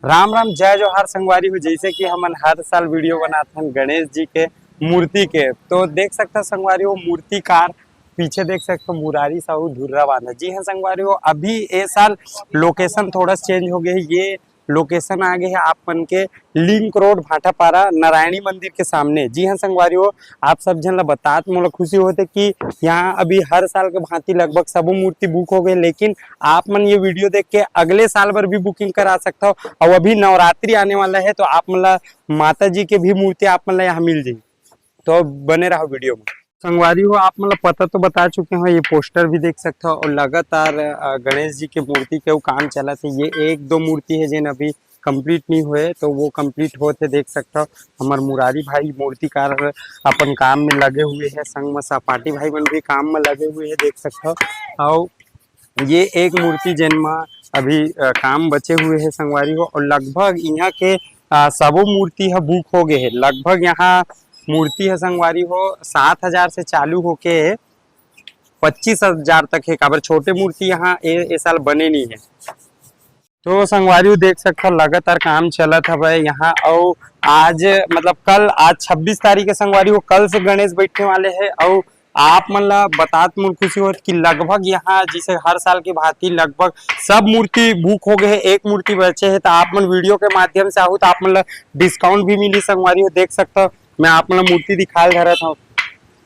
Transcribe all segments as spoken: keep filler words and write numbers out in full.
राम राम, जय जोहार संगवारी हो। जैसे कि हमन हर साल वीडियो बनाथन गणेश जी के मूर्ति के, तो देख सकता संगवारी हो, मूर्तिकार पीछे देख सकता मुरारी साहू धुर्रा बांधा। जी हाँ संगवारी हो, अभी ए साल लोकेशन थोड़ा चेंज हो गया है। ये लोकेशन आ गए है आप मन के लिंक रोड भाटापारा नारायणी मंदिर के सामने। जी हाँ संगवारी हो, आप सब झन ला बतात मोला खुशी होथे कि यहाँ अभी हर साल के भांति लगभग सबो मूर्ति बुक हो गए, लेकिन आप मन ये वीडियो देख के अगले साल बर भी बुकिंग करा सकता हो। और अभी नवरात्रि आने वाला है, तो आप मन ला माता जी के भी मूर्ति आप मन ला यहाँ मिल जाही। तो बने रहो वीडियो में। संगवारी हो, आप मन ला पता तो बता चुके हो, ये पोस्टर भी देख सकता हो और लगातार अ, गणेश जी के मूर्ति के काम चलत हे। ये एक दो मूर्ति है जेन अभी कंप्लीट नहीं हुए, तो वो कंप्लीट होत हे। देख सकता हो, हमार मुरारी भाई मूर्तिकार अपन काम में लगे हुए हैं, संग में सपाटी भाई मन भी काम में लगे हुए हैं, देख सकता हो। और ये एक मूर्ति जेन म अभी अ, काम बचे हुए है संगवारी हो, और लगभग यहाँ के अ, सबो मूर्ति ह बुक हो गए है। लगभग यहाँ मूर्ति ह संगवारी हो सात हजार से चालू होके पच्चीस हजार तक है, काबर छोटे मूर्ति यहाँ ए, ए साल बने नहीं है। तो संगवारी हो देख सकता लगातार काम चलत हवय यहाँ, अउ आज मतलब कल, आज छब्बीस तारीख है संगवारी हो, कल से गणेश बैठने वाले हैं। अउ आप मन ला बतात मोर खुशी होत कि लगभग यहाँ जैसे हर साल की भांति लगभग सब मूर्ति बुक हो गए है, एक मूर्ति बचे है। तो आप मन वीडियो के माध्यम से आहू तो आप मन ला डिस्काउंट भी मिली संगवारी हो। देख सकता मैं आप मन ला मूर्ति दिखाल धरत हूँ।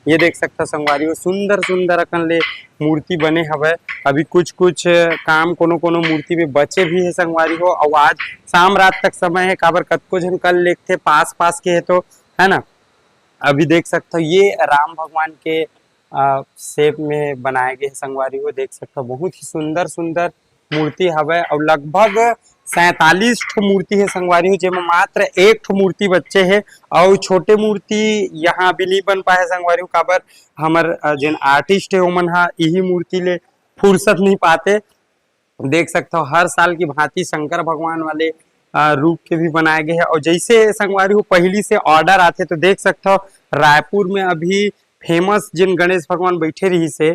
ये देख सकता संगवारी हो, सुंदर सुंदर अकन ले मूर्ति बने हवय। अभी कुछ कुछ काम कोनो कोनो मूर्ति में बचे भी है संगवारी हो। अउ आज शाम रात तक समय है, काबर कतको झन कल लेगथे, पास पास के है तो, है ना। अभी देख सकता हो ये राम भगवान के शेप में बनाए गए है संगवारी हो। देख सकता हो बहुत ही सुंदर सुंदर मूर्ति हवय अउ लगभग सैंतालीस ठो मूर्ति है संगवारी हो, जेमा मात्र एक ठो मूर्ति बचे है। अउ छोटे मूर्ति यहाँ अभी नहीं बन पाए संगवारी हो, काबर हमर अ, जेन आर्टिस्ट है ओमन हा इही मूर्ति ले फुर्सत नहीं पाते। देख सकता हो हर साल की भांति शंकर भगवान वाले अ, रूप के भी बनाए गए हैं। और जैसे संगवारी हो पहली से ऑर्डर आते तो देख सकता हो रायपुर में अभी फेमस जिन गणेश भगवान बैठे रही से,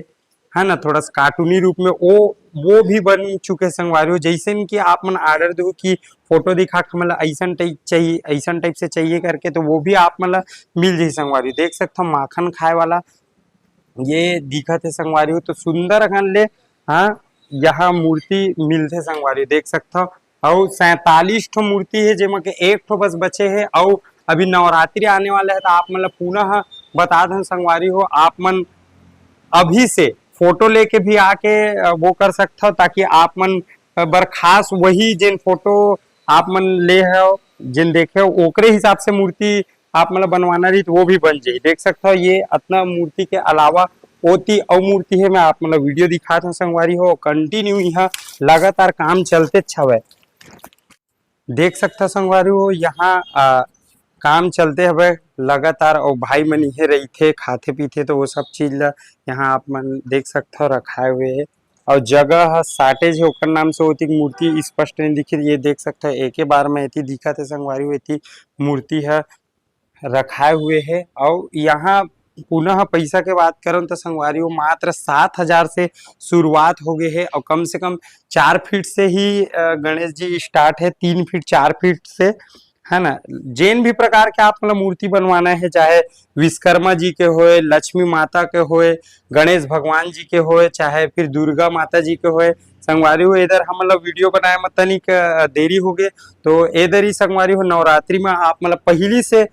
है ना, थोड़ा सा कार्टूनी रूप में वो वो भी बन चुके संगवारी हो। जैसे कि आप मन ऑर्डर दो कि फोटो दिखा के मतलब ऐसा टाइप चाहिए, ऐसा टाइप से चाहिए करके, तो वो भी आप मतलब मिल जाए संगवारी। देख सकता हो माखन खाए वाला ये दिखत है संगवारी हो, तो सुंदर अकन ले हाँ यहाँ मूर्ति मिलथे संगवारी। देख सकता हो अउ सैंतालीस ठो मूर्ति है जेमा के एक ठो बस बचे है। अउ अभी नवरात्रि आने वाला है तो आप मतलब पुनः बता दें संगवारी हो, आप मन अभी से फोटो लेके भी आके अ, वो कर सकता हो, ताकि आप मन बर खास वही जेन फोटो आप मन ले हो, जेन देखे हो, ओकरे हिसाब से मूर्ति आप मतलब बनवाना रही तो वो भी बन जाए। देख सकता हो ये अतना मूर्ति के अलावा ओती अउ मूर्ति है, मैं आप मतलब वीडियो दिखात हूँ संगवारी हो, कंटिन्यू यहाँ लगातार काम चलते हवय। देख सकता संगवारी हो यहाँ अ, काम चलते हवय लगातार, और भाई मन इहे रहिथे खाथे पीथे, तो वो सब चीज ला यहाँ आप मन देख सकता हो रखाए हुए है। और जगह ह शार्टेज है, ओकर नाम से ओतिक मूर्ति स्पष्ट नहीं दिखित। ये देख सकता है एके बार में एती दिखत है संगवारी हो, एती मूर्ति ह रखाए हुए है। और यहाँ पुनः पैसा के बात करन तो संगवारी हो मात्र सात हजार से शुरुआत हो गए है और कम से कम चार फीट से ही अ, गणेश जी स्टार्ट है, तीन फीट चार फीट से, है ना। जेन भी प्रकार के आप मतलब मूर्ति बनवाना है, चाहे विश्वकर्मा जी के होए, लक्ष्मी माता के होए, गणेश भगवान जी के होए, चाहे फिर दुर्गा माता जी के होए, संगवारी हो इधर हम लोग वीडियो बनाए में तनिक अ, देरी हो गए, तो इधर ही संगवारी हो नवरात्रि में आप मतलब पहली से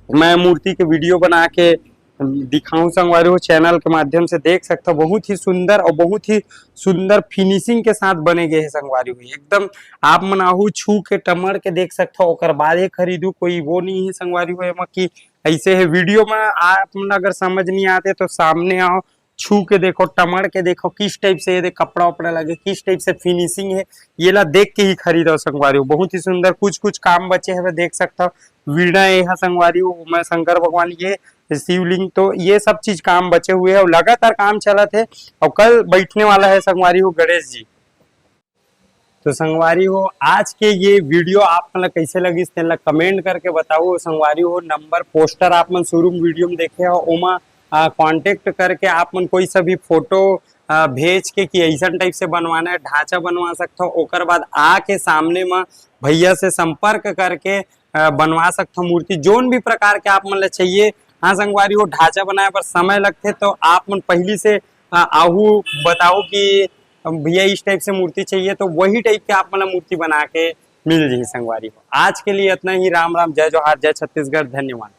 मैं मूर्ति के वीडियो बना के दिखाऊं संगवारी हो, चैनल के माध्यम से देख सकता हो। बहुत ही सुंदर और बहुत ही सुंदर फिनिशिंग के साथ बने गए हैं संगवारी हो। एकदम आप मन आहू छू के टमड़ के देख सकता हो, ओकर बाद ही खरीदू, कोई वो नहीं है संगवारी हो एमा कि ऐसे है। वीडियो में आप मन अगर समझ नहीं आते तो सामने आओ, छू के देखो, टमड़ के देखो किस टाइप से ये कपड़ा उपड़ा लगे, किस टाइप से फिनिशिंग है, ये ला देख के ही खरीदो संगवारी हो। बहुत ही सुंदर कुछ कुछ काम बचे हैं, देख सकता हो। वीणा ये है संगवारी हो, मैं शंकर भगवान ये शिवलिंग, तो ये सब चीज काम बचे हुए है और लगातार काम चलत है और कल बैठने वाला है संगवारी हो गणेश जी। तो संगवारी हो आज के ये वीडियो आप मन ला कैसे लगिस तेन ला कमेंट करके बताओ। संगवारी हो नंबर पोस्टर आप मन शुरू में वीडियो में देखे हो, ओमा कांटेक्ट करके आप मन कोई सा भी फोटो अ, भेज के कि अइसन type से बनवाना है, ढांचा बनवा सकथव। ओकर बाद आके सामने म भैया से संपर्क करके, अ, बनवा सकथव मूर्ति। जोन भी प्रकार के आप मन ल चाहिए, हाँ संगवारी हो, ढांचा बनाए बर समय लगथे, तो आप मन पहिली से, अ, आहू, बताओ कि भैया इस type से मूर्ति चाहिए, तो वही type के आप मन ल मूर्ति बना के मिल जाही संगवारी हो। आज के लिए इतना ही। राम राम, जय जोहार, जय छत्तीसगढ़, धन्यवाद।